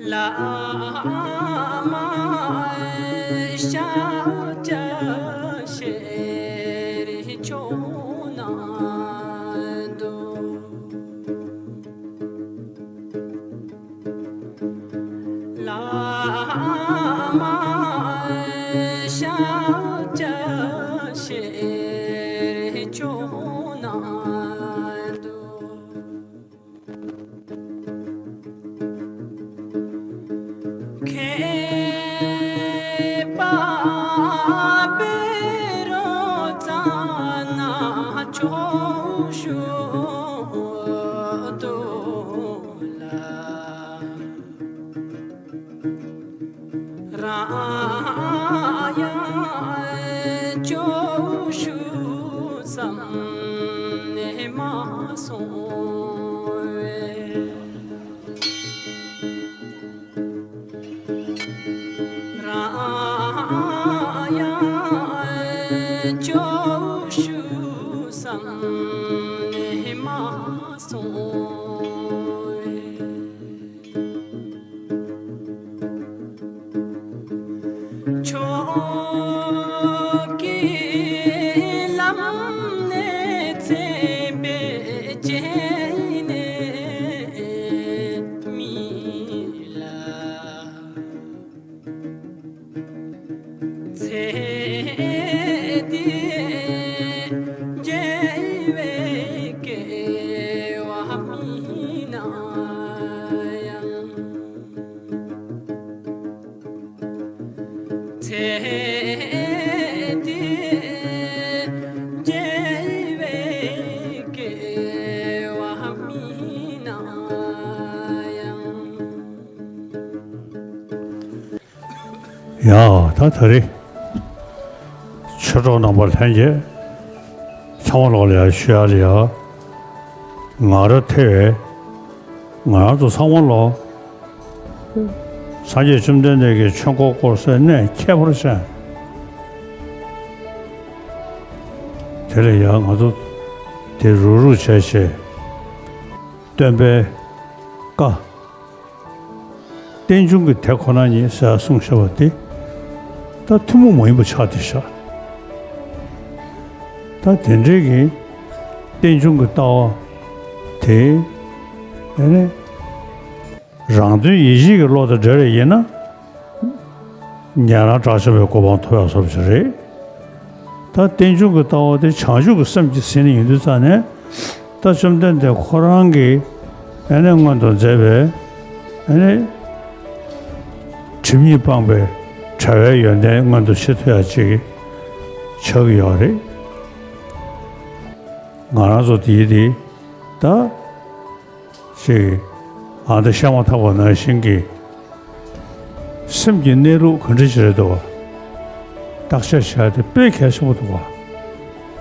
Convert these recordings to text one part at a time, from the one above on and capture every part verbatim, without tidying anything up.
བླ་མ་ཤཱཀྱ་ཤེས་རིག་མཆོག་ནང་དུ། བླ་མ་ཤཱཀྱ་ཤེས་རིག་མཆོག་ནང་དུ། མཁས་པ་བཻ་རོ་ཙ་ན་མཆོག་ཞུ་དོ་ལ། རང་ཡང་སྐྱོབ་ཞུ་བསམ་ནས་མ་སོང་བས། རང་ཡང་སྐྱོབ་ཞུ་བསམ་ནས་མ་སོང་བས། མཆོག་གི་ལམ་ནས་འཛིན་པའི་རྗེས་ནས་མི་ལ་ཚེ་འདི་རྒྱལ་བའི་སྐལ་བ་མིན་ན་ཡང་། ཚེ་འདི་རྒྱལ་བའི་སྐལ་བ་མིན་ན་ཡང་། ཡ། ད་ད་རེས་ཆོས་གྲོགས་རྣམ་པ་ལྷན་རྒྱས་ཚང་མ་ལོག་ལ་ཡ་ཞུ་ཡ་ལ་ཡ། ང་ར་ཐེ་བའི་ང་རང་ཚོ་ཚང་མ་ལོག་སངས་རྒྱས་བཅོམ་ལྡན་འདས་ཀྱི་ཆོས་འཁོར་བསྐོར་སའི་གནས་ཁྱད་པར་ཅན་དེ་ལ་ཡ་ང་ཚོ་དེ་རུག་རུག་བྱས་བྱས་སྟོན་པའི་བཀའ། རྟེན་འབྱུང་གི་དེ་ཁོ་ན་ཉིད་ཟེར་གསུངས་བཞག་པ་དེ་ད་ཐུན་མོང་མ་ཡིན་པ་ཆགས་བསྡད་བཞག་ད་དེ་འདྲའི་གི་རྟེན་འབྱུང་གི་ལྟ་བ་དེ་ཨེ་ནི་རང་དོན་ཡིད་བྱེད་ཀྱི་བློ་དང་འབྲེལ་བ་ཡིན་ན། ཉན་རང་དགྲ་བཅོམ་པའི་གོ་འཕང་ཐོབ་ཡག་བཟོ་བ་ཅིག་རེད། ད་རྟེན་འབྱུང་གི་ལྟ་བ་དེ་བྱང་ཆུབ་ཀྱི་སེམས་ཀྱིས་ཟིན་ནས་ཡོང་དུས་ཙང་ནས། ད་བཅོམ་ལྡན་འདས་ཁོ་རང་གིས་ཨ་ནི་སྔོན་དུ་མཛད་པའི་ཨ་ནི་སྒྲིབ་གཉིས་སྤངས་པའི་བྲལ་བའི་ཡོན་ཏན་མངོན་དུ་བྱེད་ཐུབ་ཡག་ཅིག་ཆགས་ཀྱི་ཡོད་རེད། ང་རང་ཚོ་དེའི་དེ་ད། ཅིག་ཨ་ད་བཤད་མ་ཐག་པ་ནང་བཞིན་གྱི་སེམས་ཀྱི་གནས་ལུགས་ག་འདྲ་ཞིག་རེད་འདུག་བ། བརྟག་དཔྱད་བྱ་དེ་དཔེ་གལ་ཆེན་པོ་འདུག་བ།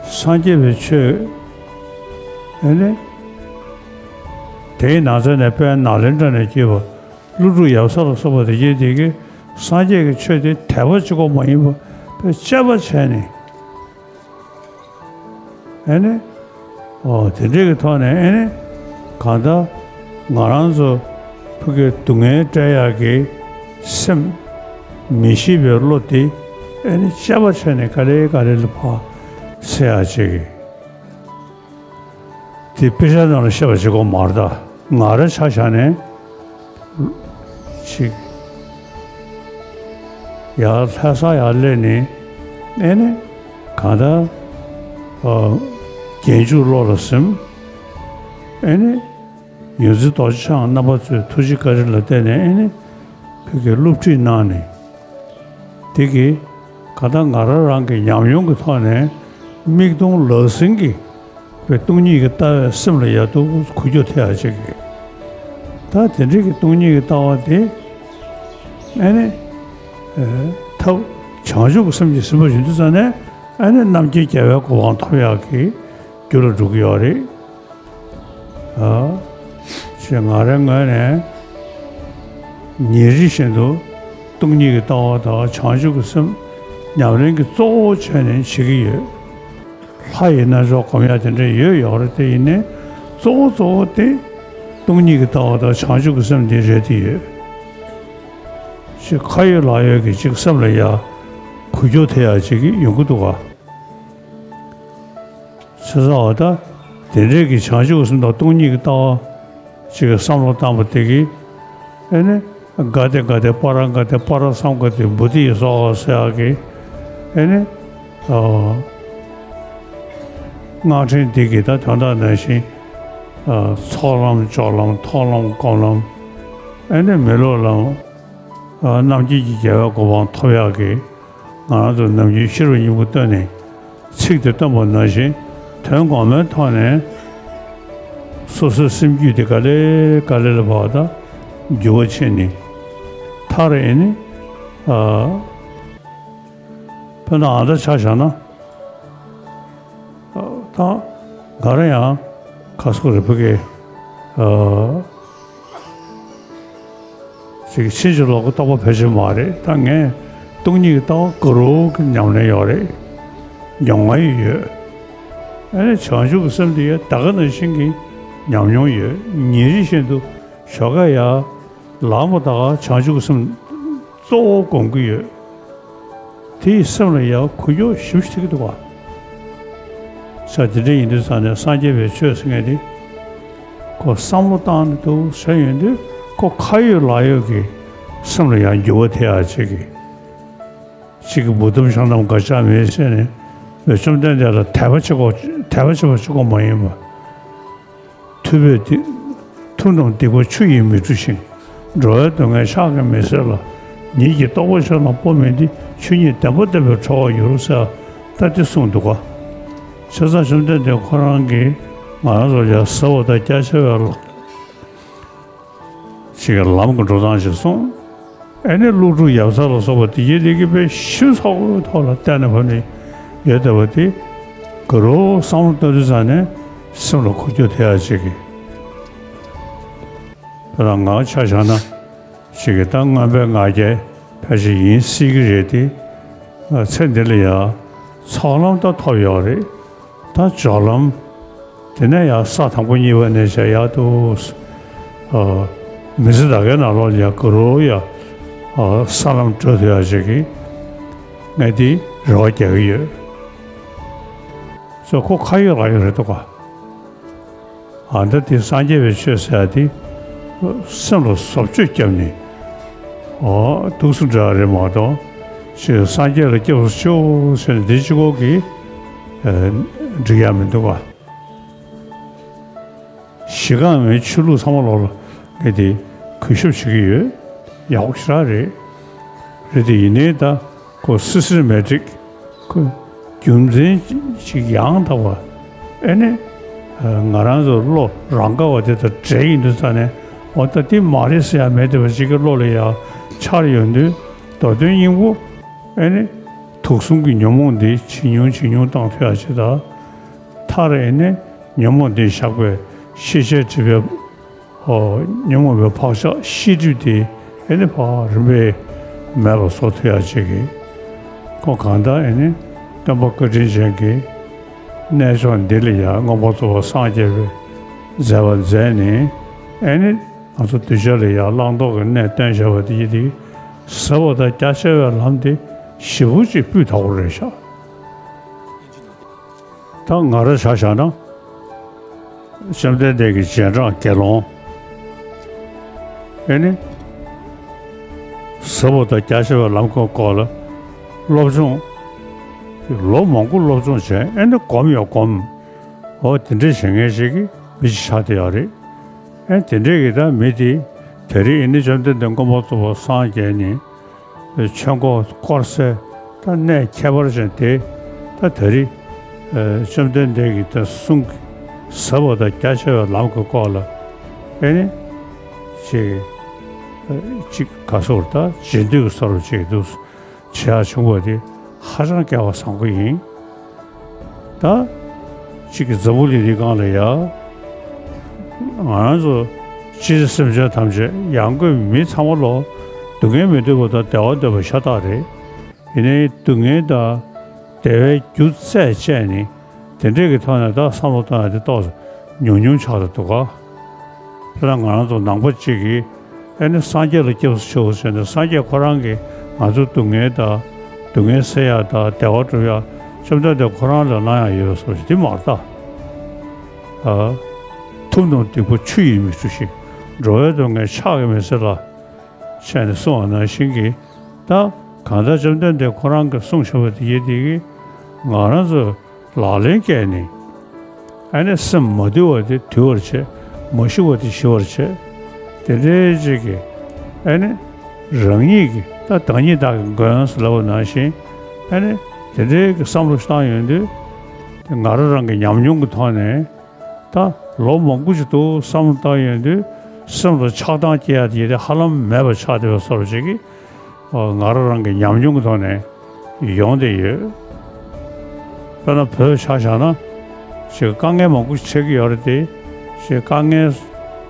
སངས་རྒྱས་པའི་ཆོས་ཨེ་ནི་དེའི་ནང་ཚན་ནས་དཔལ་ནཱ་ལེནྡྲ་ནས་སྐྱེས་པ་ཀླུ་སྒྲུབ་ཡབ་སྲས་ལ་སོགས་པ་དེ་གྱད་དེ་གིས་སངས་རྒྱས་ཀྱི་ཆོས་དེ་དད་པ་གཅིག་པོ་མ་ཡིན་པ་དཔེ་དཔྱད་པ་བྱས་ནས། ཨེ་ནི། ཨོ་དེ་འདྲའི་གི་ཐོག་ནས་ཨེ་ནི། གང་ལྟར་ང་རང་ཚོ་ཕ་གིའི་སྡུག་བསྔལ་བྲལ་ཡག་གི་སེམས་མི་ཤེས་པའི་བློ་དེ་ཨེ་ནི་དཔྱད་པ་བྱས་ནས་ག་ལེ་ག་ལེ་ལ་ཕར་སེལ་ཡག་ཅིག་གི། དེ་དཔེ་ཆ་ནང་ལ་བཤད་པ་གཅིག་པོ་མ་རེད་ད། ང་རང་ཆ་བཞག་ནས་ཅིག་ཡར་ལྷ་ས་ཡར་སླེབས་ནས་ཨེ་ནི་གང་ལྟར་ཨ་རྒྱན་འཇུག་བློ་ལ་ཟིན། ཨེ་ནི་ཡོངས་འཛིན་རྡོ་རྗེ་འཆང་རྣམ་པ་ཚོའི་ཐུགས་རྗེ་བཀའ་དྲིན་ལ་བརྟེན་ནས་ཨེ་ནི་བོད་ཀྱི་སློབ་ཁྲིད་གནང་ནས། དེ་གིས་གང་ལྟར་ང་རང་རང་གི་ཉམས་མྱོང་གི་ཐོག་ནས་མིག་མཐོང་ལག་ཟིན་གྱི་བའི་སྟོང་ཉིད་ཀྱི་ལྟ་བས་སེམས་ལ་ཡག་ཏུ་འཁུར་རྒྱུ་དེ་ཡང་ཅིག་གིས། ད་དེ་འདྲའི་གི་སྟོང་ཉིད་ཀྱི་ལྟ་བ་དེ་ཨ་ནི་ཐབས་བྱང་ཆུབ་ཀྱི་སེམས་ཀྱིས་ཟིན་པ་ཡིན་དུས་ཙང་ནས་ཨ་ནི་རྣམ་མཁྱེན་རྒྱལ་བའི་གོ་འཕང་ཐོབ་ཡག་གི་རྒྱུ་ལ་འགྲོ་གི་ཡོད་རེད། ཨ། ཞེས་ང་རའི་ངོས་ནས་ཉིན་རེ་བཞིན་དུ་སྟོང་ཉིད་ཀྱི་ལྟ་བ་དང་བྱང་ཆུབ་ཀྱི་སེམས་ཉམས་ལེན་གྱི་གཙོ་བོ་བྱས་ནས་བྱེད་ཀྱི་ཡོད། ལྷ་ཡི་རྣལ་འབྱོར་སྒོམ་ཡག་དེ་འདྲ་ཡོད་ཡོད་རེད་དེ་ཡིན་ནའི་གཙོ་བོ་གཙོ་བོ་དེ་སྟོང་ཉིད་ཀྱི་ལྟ་བ་དང་བྱང་ཆུབ་ཀྱི་སེམས་དེ་རེད་དེ་ཡོད། ཅིག་ཁ་ཡོད་ལག་ཡོད་ཀྱི་ཅིག་སེམས་ལ་ཡ་འགུལ་སྐྱོད་ཐེབས་ཡ་ཅིག་གི་ཡོང་གི་འདུག་ག། བྱས་ཙང་བ་ད་དེ་འདྲའི་གི་བྱང་ཆུབ་སེམས་དང་སྟོང་ཉིད་ཀྱི་ལྟ་བ་ཅིག་གི་བསམ་བློ་བཏང་བ་དེ་གིས་ཨེ་ནི་ག་དེ་ག་དེ་པ་ར་ག་དེ་པ་ར་སཾ་ག་དེ་བོ་དྷི་ཡེ་སྭཱ་ཧཱ་ཟེར་ཡ་གི་ཨེ་ནི་ཨ་སྔགས་ཕྲེང་འདི་གི་ད་དོན་དག་ནང་བཞིན་ཨ་ཚོགས་ལམ་སྦྱོར་ལམ་མཐོང་ལམ་སྒོམ་ལམ་ཨེ་ནི་མི་སློབ་ལམ་ཨ་རྣམ་མཁྱེན་གྱི་རྒྱལ་བའི་གོ་འཕང་ཐོབ་ཡག་གི་ང་རང་ཚོ་ནམ་རྒྱུན་ཤེས་རབ་སྙིང་པོ་བཏོན་ནས་ཚིག་དེ་བཏོན་པ་ནང་བཞིན་དོན་གོང་མའི་ཐོག་ནས་སོ་སོའི་སེམས་རྒྱུད་དེ་ག་ལེ་ག་ལེ་ལ་བབ་ད་འགྱུར་བ་ཕྱིན་ནས་མཐར་ཨེ་ནི་ཨ་དཔེར་ན་ཨ་ད་ཆ་བཞག་ན། ད་ང་རང་ཡང་ཁ་སོག་རེ་ཕུ་གེ་ཅིག་ཕྱིན་ཅི་ལོག་གི་རྟོགས་པ་བེད་སྤྱོད་མ་རེད། ད་ངས་སྟོང་ཉིད་ཀྱི་ལྟ་བ་ག་རུ་གི་ཉམས་ལེན་ཡོད་རེད། མྱོང་བ་ཡོད། ཨ་ནི་བྱང་ཆུབ་ཀྱི་སེམས་དེ་ཡ་ད་ག་ནང་བཞིན་གྱི་ཉམས་མྱོང་ཡོད། ཉིན་རེ་བཞིན་དུ་ཞོགས་ཀ་ཡ་ལངས་པ་ད་ག་བྱང་ཆུབ་ཀྱི་སེམས་གཙོ་བོ་སྒོམ་གྱི་ཡོད། དེ་ཡི་སེམས་ལ་ཡང་འགུལ་སྐྱོད་ཞེ་པོ་ཅིག་ཐེབས་ཀྱི་འདུག་ག། ས་དེ་འདྲ་ཡིན་དུས་ཙང་ནས་སངས་རྒྱས་པའི་ཆོས་ཟེར་མཁན་དེ་ཁོ་བསམ་བློ་བཏང་ནས་འདུག་ཟེར་ཡོང་དུས་ཁོ་ཁ་ཡོད་ལག་ཡོད་ཀྱི་སེམས་ལ་ཡང་འགྱུར་བ་ཐེབས་ཡག་ཅིག་གི་གཅིག་གི་བུ་ཐུམ་ཤང་ཐམ་ག་ཅག་མེད་ཟེར་ནས་བཅོམ་ལྡན་འདས་ལ་དད་པ་བྱེད་དགོས་དད་པ་བྱེད་པ་གཅིག་པོ་མ་ཡིན་པ། ཐུབ་པས་ཐུབ་རྣམས་སྡིག་པ་ཆུ་ཡིས་མི་འཁྲུ་ཞིང་། འགྲོ་བའི་སྡུག་བསྔལ་ཕྱག་གིས་མི་སེལ་ལ། ཉིད་ཀྱི་རྟོགས་པ་ཆོས་རྣམས་སྤོ་མིན་ཏེ། ཆོས་ཉིད་བདེན་པ་བསྟན་པས་གྲོལ་བར་འགྱུར་ཟེར་ད་དེ་གསུངས་འདུག་ག། བྱས་ཙང་བཅོམ་ལྡན་འདས་ཁོ་རང་གིས་ང་རང་ཚོ་ལ་ཟབ་པ་དང་རྒྱ་ཆེ་བའི་ལམ་ཞིག་གི་ལམ་གྱི་འགྲོ་སྟངས་ཤིག་གསུངས། ཨེ་ནི་ཀླུ་སྒྲུབ་ཡབ་སྲས་ལ་སོགས་པ་དེ་ཡི་དེ་གི་དཔེ་ཞིབ་ཚགས་པོའི་ཐོག་ལ་བལྟས་ནས་བབས་ནས་ཡོད་བསྡད་པ་དེ་ག་རུ་བསམ་བློ་གཏོང་དུས་ཙང་ནས་སེམས་ལ་འགུལ་སྐྱོད་ཐེབས་ཡག་ཅིག་གི། དཔེར་ན་ང་ཆ་བཞག་ན་ཅིག་གི་ད་མངོན་པའི་ང་རྒྱལ་ཕལ་ཆེར་ཡིན་སྲིད་ཀྱི་རེད་དེ། ཚེ་འདི་ལ་ཡང་ཚོགས་ལམ་ད་ཐོབ་ཡོད་རེད། ད་སྦྱོར་ལམ། དེ་ནས་ཡང་ས་དང་པོ་གཉིས་པ་ནས་བྱས་ཡག་ཏུ། ཨ། མི་ཚེ་ད་གའི་ནང་ལོགས་ལ་ཡང་ག་རུ་ཡང་། ཨ། ས་ལམ་བགྲོད་ཐུབ་ཡག་ཅིག་གི། ངས་འདི་རེ་བ་རྒྱག་གི་ཡོད། སོ་ཁོ་ཁ་ཡོད་ལག་ཡོད་རེད་འདུག་ག། ཨ་ད་དེ་སངས་རྒྱས་པའི་ཆོས་ཟེར་ཡག་དེ། སེམས་ལ་བཟོ་བཅོས་བརྒྱབ་ནས། ཨོ་འདུག་སེ་འདྲ་རེད་མ་གཏོགས། ཅིག་སངས་རྒྱས་ལ་སྐྱབས་སུ་མཆིའོ་ཟེར་ནས་འདི་གཅིག་པོ་གིས། ཨ། འགྲིག་ཡག་མི་འདུག་ག། གཞི་རྐང་བའི་ཆོས་ལུགས་ཚང་མ་ལོག་ལ་ངས་དེ་གུས་ཞབས་བྱེད་ཀྱི་ཡོད། ཡག་པོ་ཞེ་དྲག་རེད། རེད་དེ་ཡིན་ནའི་ད་ཁོ་སི་སི་ཊེ་མེ་ཊིག་ཁོ་རྒྱུ་མཚན་ཅིག་ཡང་དག་པ་ཨེ་ནི་ང་རང་ཚོ་བློ་རང་ག་བ་དེ་དང་འབྲེལ་ཡིན་དུས་ཙང་ནས་འོ་ད་དེ་མ་རེད་ཟེར་ཡག་མེད་དེ་བ་ཅིག་གི་བློ་ལ་ཡང་འཆར་ཡོང་དུས་མདོ་དོན་སྙིང་པོ་ཨེ་ནི་དུག་གསུམ་གྱི་ཉོན་མོངས་འདི་ཇེ་ཉུང་ཇེ་ཉུང་བཏང་ཐུབ་ཡག་ཅིག་དང་། མཐར་ཨེ་ནི་ཉོན་མོངས་འདི་བཞག་པའི་ཤེས་བྱའི་སྒྲིབ་པའི་ཨོ་ཉོན་མོངས་པའི་བག་ཆགས་ཤེས་སྒྲིབ་དེ་ཨེ་ནི་ཕར་རིམ་པས་མེད་པར་བཟོ་ཐུབ་ཡག་ཅིག་གི། ཁོ་གང་ལྟར་ཨེ་ནི་སྟོན་པ་བཀའ་དྲིན་ཅན་གྱིས་གནས་མཆོག་འདི་ལ་ཡང་མངོན་པར་རྫོགས་པར་སངས་རྒྱས་པའི་མཛད་པ་མཛད་ནས་ཨེ་ནི་ང་ཚོ་གདུལ་བྱ་ལ་ཡང་བླང་དོར་གྱི་གནས་སྟོན་བྱས་པ་དེ་ཡིན་ཏེ། ཟབ་པ་དང་རྒྱ་ཆེ་བའི་ལམ་དེ་ཞེ་པོ་ཅིག་སྤུས་དག་པོ་རེད་ཤག། ད་ང་རང་ཆ་བཞག་ན། བཅོམ་ལྡན་འདས་ཀྱི་རྗེས་འབྲང་དགེ་སློང་། ཨེ་ནི། ཟབ་པ་དང་རྒྱ་ཆེ་བའི་ལམ་ཁྱེར་སྐོར་ལ་སློབ་སྦྱོང་། ལོ་མང་པོ་སློབ་སྦྱོང་བྱས་ཨེ་ནི་སྒོམ་ཡང་སྒོམ། འོ་དེ་འདྲ་བྱེད་མཁན་ཞིག་གི་མི་ཞིག་ཆགས་བསྡད་ཡོད་རེད། ཨེ་དེ་འདྲས་ཀྱི་ད་མི་དེ་དེ་རིང་ཨེ་ནི་བཅོམ་ལྡན་འདས་མངོན་པར་རྫོགས་པར་སངས་རྒྱས་ནས། ཆོས་འཁོར་བསྐོར་སའི་ད་གནས་ཁྱད་པར་ཅན་དེ་ད་ད་རེས་བཅོམ་ལྡན་འདས་ཀྱི་ད་གསུང་གི་ཟབ་པ་དང་རྒྱ་ཆེ་བའི་ལམ་གྱི་སྐོར་ལ་ཨེ་ནི་ཅིག་ཅིག་ག་སོར་ད་རྗེས་ཟློས་ཀྱི་སོར་ཅིག་འདུག་བྱེད་ཡག་བྱུང་བ་དེ་ཧ་ཅང་སྐལ་བ་བཟང་པོ་ཡིན། ད་གཅིག་གི་འཛམ་བུ་གླིང་འདི་སྒང་ལ་ཡ། ང་རང་ཚོ་སྤྱིར་སེམས་ཅན་ཐམས་ཅད་ཡང་སྒོས་མི་ཚང་མ་ལོ་སྡུག་བསྔལ་མི་འདོད་པ་དང་བདེ་བ་འདོད་པ་ཤ་སྟག་རེད། ཡིན་ནའི་སྡུག་བསྔལ་དང་བདེ་བའི་རྒྱུ་རྩད་བཅད་ནས་དེ་འདྲས་ཀྱི་ཐོག་ནས་ད་བསམ་བློ་གཏོང་ཡ་དེ་ཏོག་ཙམ་ཉུང་ཉུང་ཆགས་ཏེ་འདུག་ག། དཔེར་ན་ང་རང་ཚོ་ནང་པ་གཅིག་གིས་ ཨེ་ནི་སངས་རྒྱས་ལ་སྐྱབས་སུ་མཆིའོ་ཟེར་ནས། སངས་རྒྱས་ཁོ་རང་གིས་ང་ཚོའི་སྡུག་བསྔལ་དང་སྡུག་བསྔལ་སེལ་ཡག་དང་བདེ་བ་སྒྲུབ་ཡག་བཅོམ་ལྡན་འདས་ཁོ་རང་ལ་གནང་ཡག་ཡོད་པའི་བཟོ་ཞིག་འདི་མ་རེད་ད། ཨ། ཐུབ་རྣམས་སྡིག་པ་ཆུ་ཡིས་མི་འཁྲུ་ཞིང་། འགྲོ་བའི་སྡུག་བསྔལ་ཕྱག་གིས་མི་སེལ་ལ། བྱས་ནས་གསུངས་པ་ནང་བཞིན་གྱི། ད་གང་ལྟར་བཅོམ་ལྡན་འདས་ཁོ་རང་གིས་གསུངས་བཞག་པ་དེ་ཡིན་དེ་གིས་ང་རང་ཚོ་ལག་ལེན་བཀལ་ནས། ཨ་ནི་སེམས་མ་དུལ་བ་དེ་དུལ་བར་བྱེད། མ་ཞི་བ་དེ་ཞི་བར་བྱེད། དེ་འདྲའི་ཅིག་གི། ཨ་ནི་རང་ཉིད་ཀྱི་ད་བདག་ཉིད་བདག་གི་མགོན་ཟེར་ལབ་པ་ནང་བཞིན། ཨ་ནི་དེ་འདྲའི་གི་བསམ་བློ་བཏང་ཡོང་དུས། དེ་ང་རང་རང་གི་ཉམས་མྱོང་གི་ཐོག་ནས། ད་ལོ་མང་པོ་ཞིག་འདུག་བསམ་བློ་བཏང་ཡོང་དུས། སེམས་ལ་ཆགས་སྡང་སྐྱེ་ཡ་དེ་ཡི་དེ་ཧ་ལམ་མེད་པ་ཆགས་བསྡད་པའི་བཟོ་འདྲ་ཅིག་གི། ཨ། ང་རང་རང་གི་ཉམས་མྱོང་གི་ཐོག་ནས་ཡོང་བསྡད་ཡོད། དཔེར་ན་བོད་ཆ་བཞག་ན། ཅིག་དཀའ་ངལ་མང་པོ་ཞིག་འཕྲད་ཀྱི་ཡོད་རེད་དེ། ཅིག་དཀའ་ངལ་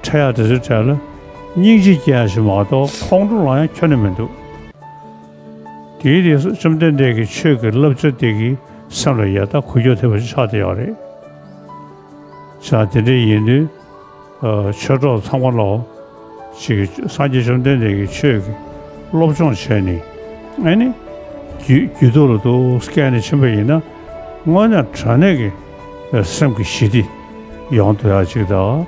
འཕྲད་ཡ་དེ་ཚོའི་གྲས་ལ་སྙིང་རྗེ་སྐྱེ་ཡ་ཞིག་མ་གཏོགས་ཁོང་ཁྲོ་ལངས་ཡ་ཁྱོན་ནས་མི་འདུག་དེའི་དུས་སུ་བཅོམ་ལྡན་འདས་ཀྱི་ཆོས་ཀྱི་བསླབ་བྱ་དེ་གིས་སེམས་ལ་ཡང་དག་འགུལ་སྐྱོད་ཐེབས་པ་ཞིག་ཆགས་བསྡད་ཡོད་རེད། བྱས་ཙང་དེ་འདྲ་ཡིན་དུས། ཨ། ཆོས་གྲོགས་ཚང་མ་ལོ། ཅིག་སངས་རྒྱས་བཅོམ་ལྡན་འདས་ཀྱི་ཆོས་ཀྱི་སློབ་སྦྱོང་བྱས་ནས། ཨ་ནི་རྒྱུད་རྒྱུད་ཐོག་ལ་འདུག་སྐྱེས་ནས་ཕྱིན་པ་ཡིན་ན། དངོས་གནས་དྲང་གནས་ཀྱི་སེམས་ཀྱི་ཞི་བདེ་ཡོང་ཐུབ་ཡག་ཅིག་དང་།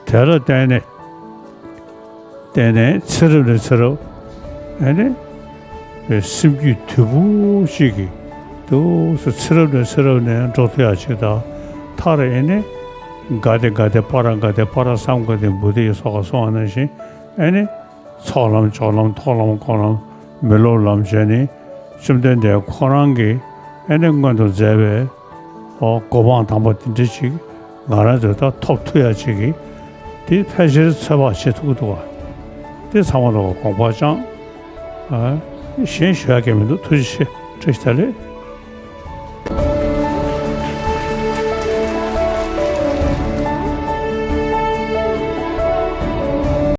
དེ་ལ་བརྟེན་ནས། བརྟེན་ནས་ཚེ་རབས་ནས་ཚེ་རབས། ཨ་ནི་སེམས་རྒྱུད་དུལ་པོ་ཞིག་གིས་འདུག་སེ་ཚེ་རབས་ནས་ཚེ་རབས་ནས་འགྲོ་ཐུབ་ཡག་ཅིག་དང་། མཐར་ཨ་ནི་ག་དེ་ག་དེ་པ་ར་ག་དེ་པ་ར་སཾ་ག་དེ་བུ་དེ་ཡི་སོགས་ག་སོང་བ་ནང་བཞིན། ཨ་ནི་ཚོགས་ལམ་སྦྱོར་ལམ་ཐོག་ལམ་སྐོར་ལམ་མི་སློབ་ལམ་བྱས་ནས། བཅོམ་ལྡན་འདས་ཁོ་རང་གིས་ཨ་ནི་སྔོན་དུ་མཛད་པའི། ཨོ། གོ་འཕང་དམ་པ་དེ་འདྲ་ཅིག་ང་རང་ཚོས་ད་ཐོབ་ཐུབ་ཡ་ཅིག་གི། དེ་ཕལ་ཆེར་ཚོད་དཔག་བྱེད་ཐུབ་ཀྱི་འདུག་བ། དེ་ཚང་མ་ལ་དགོངས་པ་བཅངས། ཨ། གཞན་ཞུ་ཡ་གང་མི་འདུག་ཐུགས་རྗེ་ཆེ། བཀྲ་ཤིས་བདེ་ལེགས།